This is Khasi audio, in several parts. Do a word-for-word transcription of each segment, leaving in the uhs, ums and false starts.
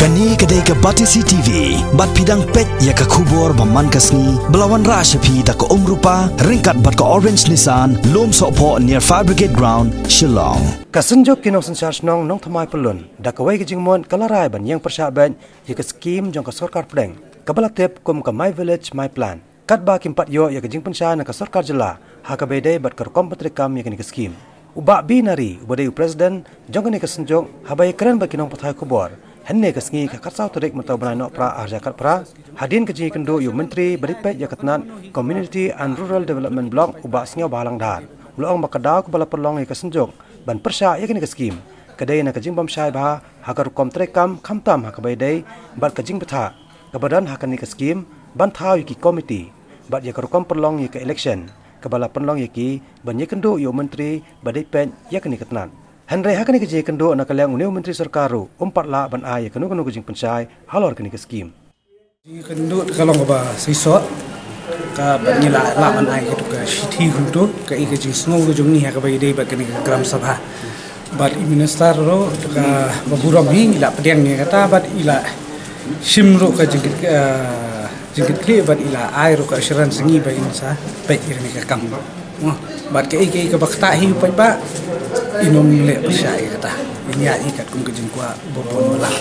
Kane ka dei ka Batesi T V, bad phi dang peit ïa ka khubor ba man ka sngi, ba la wanrah sha phi da ka Umrupa, ryngkat bad ka Orange Nissan, Lumsohphoh near Fire Brigade Ground, Shillong. Ka Synjuk ki Nongsynshar Shnong Nongthymmai Pyllun, da kawei ka jingmut ka la rai ban ïeng pyrshah beit ïa ka skhim jong ka Sorkar Pdeng, kaba la tip kum ka My Village My Plan. Katba kim pat ïoh ïa ka jingpynshai na ka Sorkar Jylla ha kaba ïadei bad ka rukom pyntreikam ïa kane ka skhim. U Bah B Nari, uba dei u President jong kane ka synjuk, haba ïakren bad ki nongpathai khubor hynne ka sngi, ka khatsaw tarik mynta u bnai Nohprah arhajar khatphra, hadien ka jingïakynduh ïa u Myntri ba dei peit ïa ka tnat Community and Rural Development Block, u Bah Sniawbhalang Dhar, u la ong ba ka daw kaba la pynlong ïa ka synjuk ban pyrshah ïa kane ka skhim ka dei na ka jingbymshai bha ha ka rukom treikam, khamtam ha kaba ïadei bad ka jingbthah kaba don ha kane ka skhim ban thaw ïa ki komiti, bad ïa ka rukom pynlong ïa ka election kaba la pynlong ïa ki ban ïakynduh ïa u Myntri ba dei peit ïa kane ka tnat. Hynrei ha kane ka jingïakynduh na ka liang une u Myntri Sorkar ruh, um pat lah ban ai ïa kano kano ka jingpynshai halor kane ka skhim. Jingïakynduh ka long kaba shisha, ka ban ngi lah, lah ban ai kato ka shithi kumto, kaei ka jingsngew ka jong ngi ha kaba ïadei bad kane ka Gram Sabha. Bad i Minister ruh, kaba burom hi, i la pdiang ïa kata, bad i la shim ruh ka jingkit, eh, jingkitkhlieh, bad i la ai ruh ka assurance ngi ba in sa peit ïa kane ka kam. Mo, bad kaei kaei kaba ktah hi u paidbah, in ym leh pyrshah ïa kata. In ïaid hi katkum ka jingkwah ba bun balang.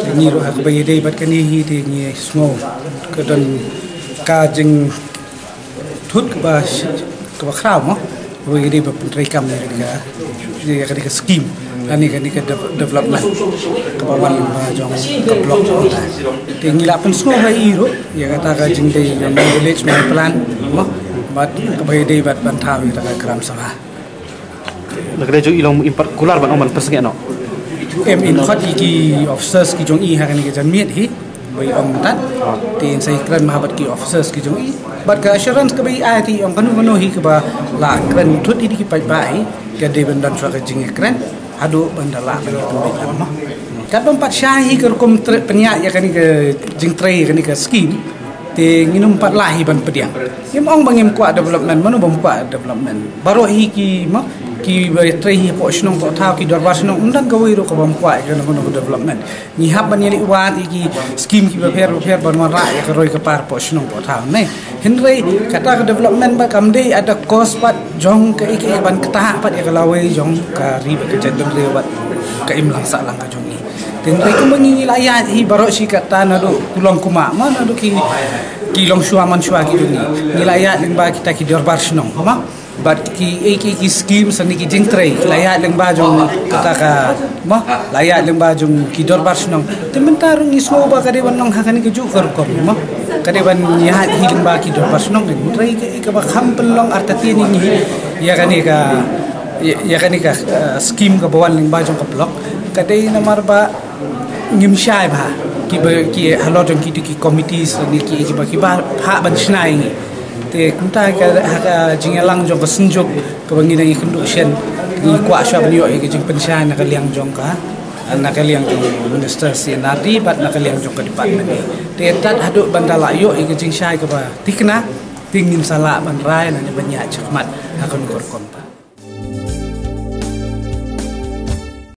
Te ngi ruh ha kaba ïadei bad kane hi te ngi sngew ka don ka jingthut kaba sh-, kaba khraw mo. Kaba ïadei bad pyntreikam ïa kane ka, ïa kane ka skhim, kane, kane ka de-, development kaba wan lyngba jong ka block jong ka. Te ngi la pynsngew ha i ruh ïa kata ka jingdei jong My Village My Plan mo. Bad kaba ïadei bad ban thaw ïa kata ka Gram Sabha. Na ka liang jong i long im pat kular ban ong ban pynsngew noh. Em, in khot ïa ki officers ki jong i ha kane ka janmiet hi. Ba i ong mynta. Te in sa ïakren bha bad ki officers ki jong i. Bad ka assurance kaba i ai te i ong kano kano hi kaba la kren thut ïa ki paidbah hi, ka dei ban don shuwa ka jingïakren haduh ban da lah ban ïa pynbeit lang mo. Katba ym pat shai hi ka rukom tre-, pynïaid ïa kane ka jingtrei kane ka skhim. Te ngin ym pat lah hi ban pdiang. Ngim ong ba ngim kwah development, mano bym kwah development. Baroh hi ki mo, kiba trei hi hapoh shnong hapoh thaw, ki dorbar shnong, ym don kawei ruh ka bym kwah ïa kano kano ka development. Ngi hap ban ïaleh wad ïa ki skhim kiba pher bapher ban wanrah ïa ka roi ka par hapoh shnong hapoh thaw ne. Hynrei kata ka development bad kam dei at the cost pat jong kaei kaei ban ktah pat ïa ka lawei jong ka ri bad ka jaitbynriew bad ka imlang sahlang ka jong ngi. Te hynrei kumba ngi la ïaid hi baroh shi katta naduh kulong kumah, mo, naduh ki, ki longshuwa manshuwa ki jong ngi. Ngi la ïaid lyngba kita ki dorbar shnong, mo. Bad kiei kiei ki skhim sani ki jingtrei, la ïaid lyngba jong kata ka, mo, la ïaid lyngba jong ki dorbar shnong. Te mynta ruh ngi sngew ba ka dei ban long ha kane kajuh ka rukom, mo. Ka dei ban ïaid hi lyngba ki dorbar shnong, hynrei kaei kaba kham pynlong artatien ïa ngi ïa kane ka, ïa, ïa kane ka, eh, skhim kaba wan lyngba jong ka block. Ka dei namar ba ngim shai bha kiba, ki halor jong kito ki committees ne ki, kiba, kiba hap ban shna ïa ngi. Te kumta ka, ha ka jingïalang jong ka synjuk kaba ngi dang ïakynduh shen, ngi kwah shuwa ban ïoh ïa ka jingpynshai na ka liang jong ka, na ka liang jong Minister C and R D bad na ka liang jong ka department. Te tad haduh ban da la ïoh ïa ka jingshai kaba thikna, te ngin sa lah ban rai lane ban ïaid shakhmat ha kano ka rukom pat.